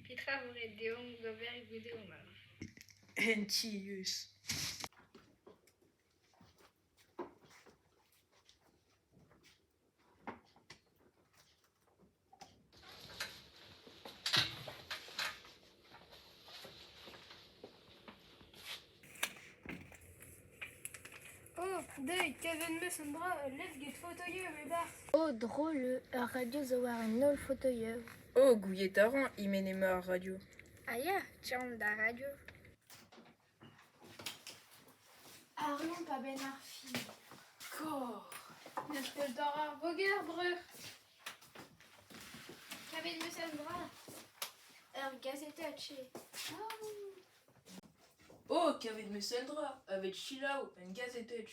Petra vo ret deomp ober goude ho marv ? En ti eus. Oh, deuit, kavet 'm eus un dra, ul levr get fotoioù e-barzh. Oh, drol eo, ur radio zo war an holl fotoioù. Oh, gouiet a ran e-men emañ ar radio. Ah ya, tiomp d'ar radio. Arnomp a-benn ar fin. Kor. N'eus ket dor ar voger, breur. Kavet 'm eus un dra. Ur gazetenn. Oh, kavet 'm eus un dra, aveit selaou un gazetenn.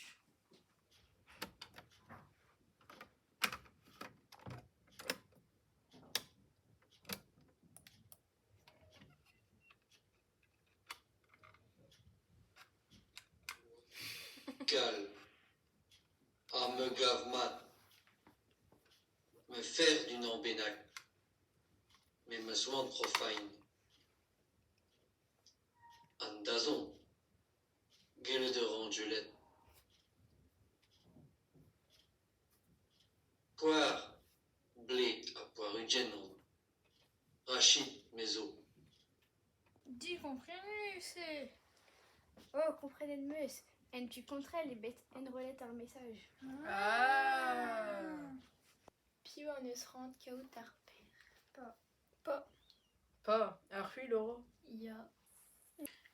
Kal ha me gav mat me fer d'unan bennak met ma zoan profagn. An dazont, gellet a ran Juliette. Poar, blez ha poar-ugent on. Rachid, me zo. Digomprenus eo. Oh, komprenet 'm eus. En tu kontrel eo bet enrollet ar mesaj. Ah. Piv en deus c'hoant kaout ar per Pa. Pa. Pa, ar c'hwil eo. Ya.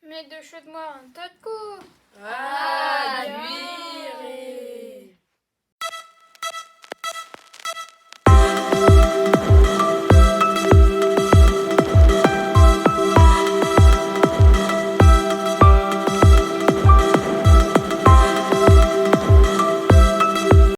Met de chod-moi un tad-kozh. Ah, gwir eo.